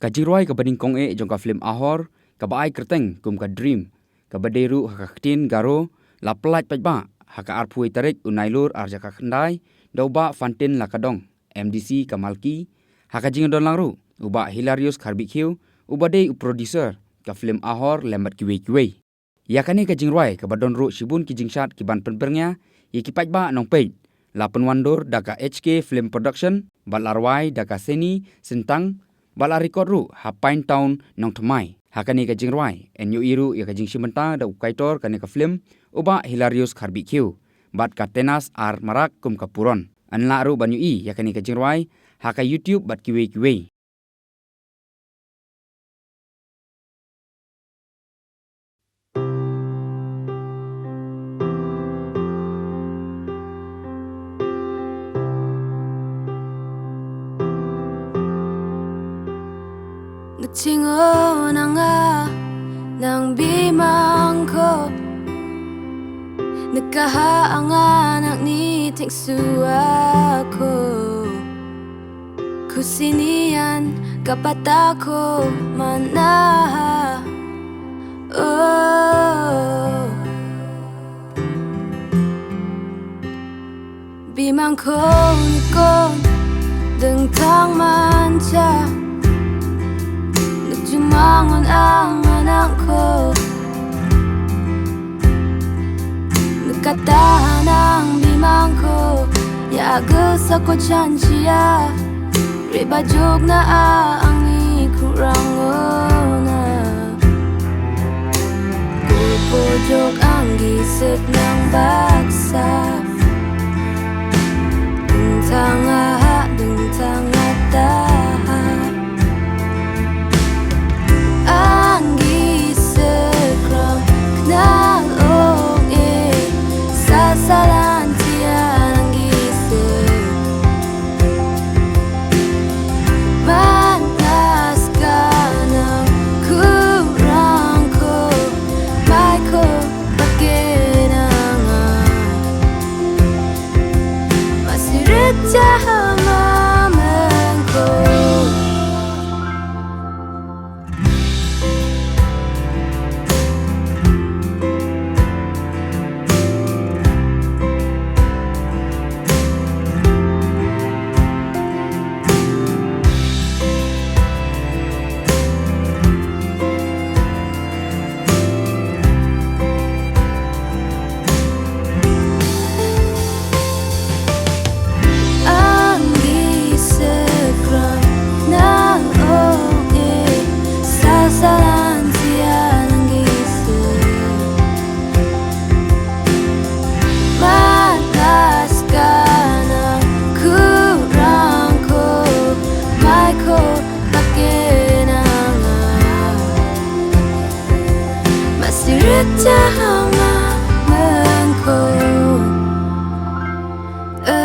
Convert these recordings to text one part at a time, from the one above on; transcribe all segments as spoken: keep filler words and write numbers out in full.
Ka jingrwai kaba nyngkong eh jong ka film Ahor, kaba ai kyrteng kum ka Dream, kaba dei ruh ha ka ktien Garo, la pyllait paidbah ha ka arphew tarik u Nailur arhajar khyndai dei da u Bah Fantin Lakadong, M D C ka Malki, ha ka jingdon lang ruh u Bah Hilarius Kharbihkhiew, uba dei u producer ka film Ahor lem bad kiwei kiwei. Ïa kane ka jingrwai kaba don ruh shibun ki jingshad ki ban pynbyrngia ïa ki paidbah nongpeit, la pynwandur da ka H K Film Production, bad la rwai da ka Seni Syntang, bad la record ruh ha Pine Town Nongthymmai. Ha kane ka jingrwai yn ïohi ruh ïa ka jingshim bynta da u kaitor kane ka film, u Bah Hilarius Kharbihkhiew, bad ka Tenas R Marak kum ka puron. Yn lah ruh ban ïohi ïa kane ka jingrwai ha ka YouTube bad kiwei kiwei. Ngi chingo nang a nang bimang ko. Ngi ka ha anga nang ni ting sua ko. Kusinian ka pata ko mana. Oh. Bimang ko ni ko deng tang mancha. Nuk jumangon ang anak ko. Nuk kata nang bimang ko. Ya agel sa ko chanchia. Riba jog na a ang ni kurang ona. Pojok ang gisik nang baksa. Bintang aha, bintang ataha. Ang gisik rong knal ong e. Sasalan tian ang gisik. Manas ka nang kurang ko, mai ko pakenanga. Masirit jahama mengko. Anggi sekram nang ong e, sasalan tian anggi se. Matas kana kurang ko, mai ko pakenanga. Masirit jahama mengko. Oh,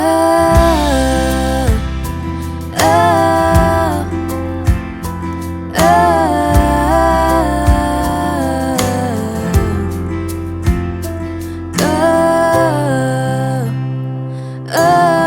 oh, oh, oh, oh.